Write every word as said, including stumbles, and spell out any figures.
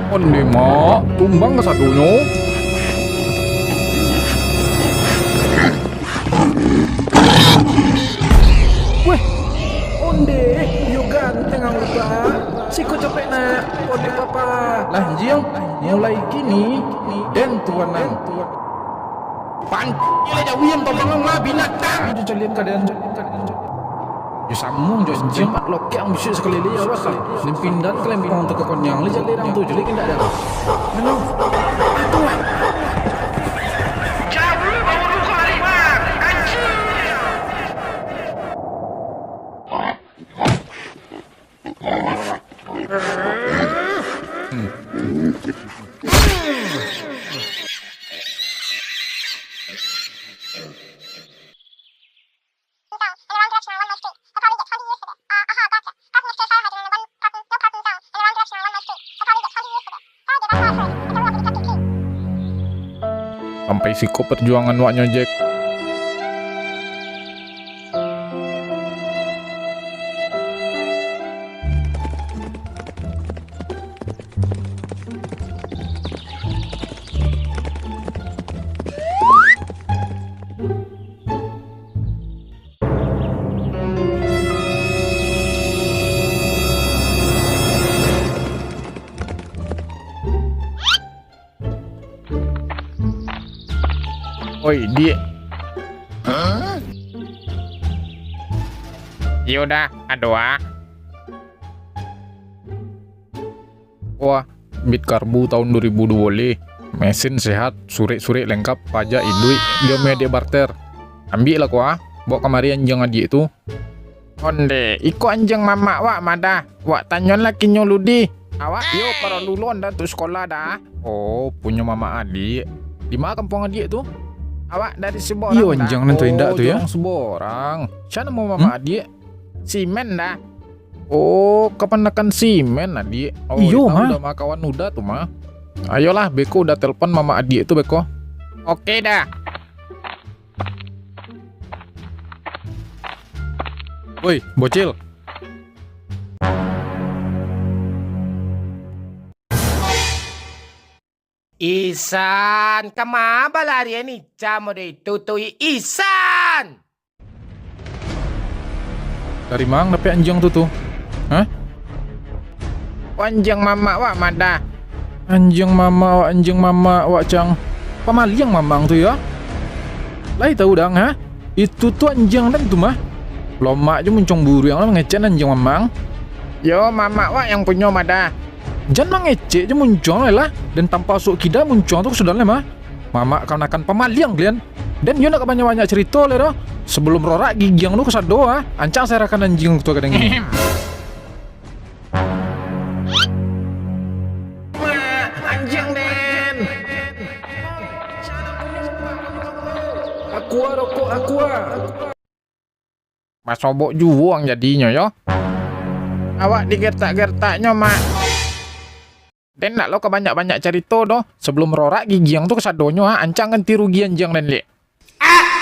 Onde, Mak, tumbang kasadonyo. Weh, onde, yo ganteng ang lupa. Siko capek nak, onde papa. Lah, Jing, mulai kini, den tuan ang. Pancik lah jauah, tolong lah, binatang. Aduh, calian kaadaan. Yo samo jo anjiang, mat lokek ang bisuak sakali lai, awas lah. Lim pindan kalempang tu ka konyang, lai jaleh dang tu, jaleh indak dah. Mano? Atuh lah. Jauah bauru kau ari, Mak. Anjing. Sampai siko perjuangan wak nyo, Jack. Oi, Diak. Iyo dah, ado ah. Wah, bit karbu tahun dua ribu dua boleh. Mesin sehat, surek-surek lengkap, pajak iduik, iyo meh adiak barter. Ambiak lah ko ah, baok kamari anjiang adiak tu. Onde, iko anjiang mamak wak mah dah. Wak tanyoan lakinyo Ludi. Awak iyo paralu lo ndak untuak sikolah dah. Oh, punyo mamak adiak. Di ma kampuang adiak tu? Awak dari Siborang dah. Iyo, anjiang nan tu indak tu yo? Siborang. Sia namo mamak adiak? Simen dah. Oh, kapanakan Simen adiak. Oh, iyo mah. Uda mah kawan Uda tu mah. Ayolah, beko Uda telpon mamak adiak tu beko. Oke dah. Woi, bocil. Isan, kama balarian icam mode itu tu, Isan? Dari ma ang dapek anjiang tu tu? Hah? Anjiang mamak wak mah dah. Anjiang mamak wak, anjiang mamak wak, cang. Pamaliang mamak ang tu yo. Lai tahu dang, ha? Itu tu anjiang den tu mah. Lomak jo muncuang buruang lah mangecek anjiang mamak ang. Yo, mamak wak yang punyo mah dah. Jan mangecek jo muncuang lai lah. Den tampasuak kida muncuang tu ka sudan lai mah. Mamak kamanakan pamaliang kalian. Den yo ndak ka banyak-banyak carito lai doh. Sabalum rorak gigi ang tu kasado ah, ancak ang serahkan anjiang tu ka den. Mak, anjiang den. Aqua rokok, Aqua. Basobok juo ang jadinyo yo. Awak digertak-gertaknyo, Mak. Den ndak lo ka banyak-banyak carito doh. Sabalum rorak gigi ang tu kasadonyo, ha, ancak ang ganti rugi anjiang den, Lik. Ah!